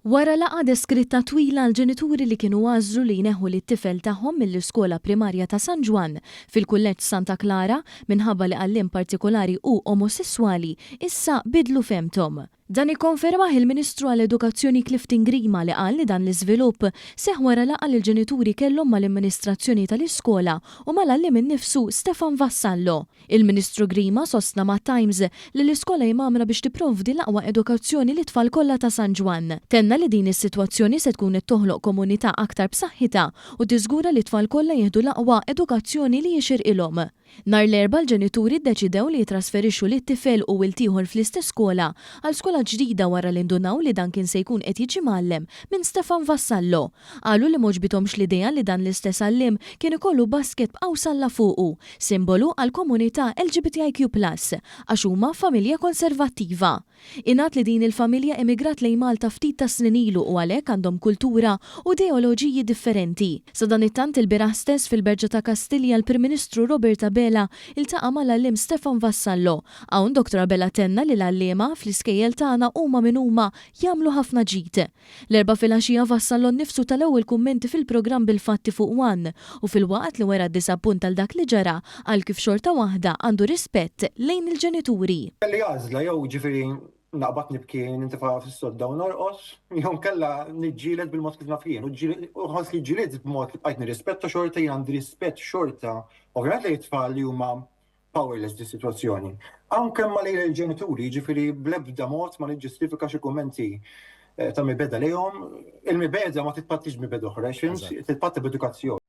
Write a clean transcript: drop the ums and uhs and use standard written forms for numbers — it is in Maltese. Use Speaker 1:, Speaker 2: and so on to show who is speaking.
Speaker 1: Wara laqgħa deskritta twila l-ġenituri li kienu għażlu li jneħħu lit-tifel tagħhom mill-iskola primarja ta' San Ġwann fil-Kulleġġ Santa Klara minħabba li għalliem partikolari hu omosesswali issa bidlu fehmthom. Dan ikkonfermah il-Ministru għall-Edukazzjoni Clifton Grima li qal li dan l-iżvilupp seħħ wara laqgħa li l-ġenituri kellhom mal-amministrazzjoni tal-iskola u mal-għalliem innifsu Stefan Vassallo. Il-Ministru Grima sostna mat-Times li l-iskola hi mgħammra biex tipprovdi l-aqwa edukazzjoni lit-tfal kollha ta' San Ġwann. Tenna li din is-sitwazzjoni se tkun qed toħloq komunità aktar b'saħħitha u tiżgura li t-tfal kollha jieħdu l-aqwa edukazzjoni li jixirqilhom. Nhar l-Erbgħa l-ġenituri ddeċidew li jittrasferixxu lit-tifel u wild ieħor fl-istess skola għal skola ġdida wara li ndunaw li dan kien se jkun qed jiġi mgħallem minn Stefan Vassallo. Qalu li m'għoġbithomx l-idea li dan l-istess għalliem kien ikollu basket b'qawsalla fuqu, simbolu għall-komunità LGBTIQ plus, għax huma familja konservattiva. Ingħad li din il-familja emigrat lejn Malta ftit tas-snin ilu u għalhekk għandhom kultura u ideoloġiji differenti. Sadanittant ilbieraħ stess fil-Berġa ta' Kastilja l-Prim Ministru Robert Abela ltaqa' mal-għalliem Stefan Vassallo. Hawn Dottor Abela tenna li l-għalliema fl-iskejjel tagħna huma min huma jagħmlu ħafna ġid. L-Erbgħa filgħaxija Vassallo nnifsu ta l-ewwel kummenti fil-programm Bil-Fatti fuq one u filwaqt li wera d-disappunt għal dak li ġara, qal kif xorta waħda għandu rispett lejn il-ġenituri.
Speaker 2: Kelli għażla jew jiġifieri naqbad nibki nintefa' fis-sodda u norqos, jew inkella niġġieled bil-mod kif naf jien. U nħoss li ġġilidt b'mod li bqajt nirrispetta xorta, jien għandi rispett xorta, ovvjament lejn it-tfal li huma powerless dis-sitwazzjoni. Anke ma lejn il-ġenituri, jiġifieri bl-ebda mod ma niġġustifika xi kummenti ta' mibegħda lejhom. Il-mibegħda ma titpattix b'mibegħda oħra, titpatta b'edukazzjoni.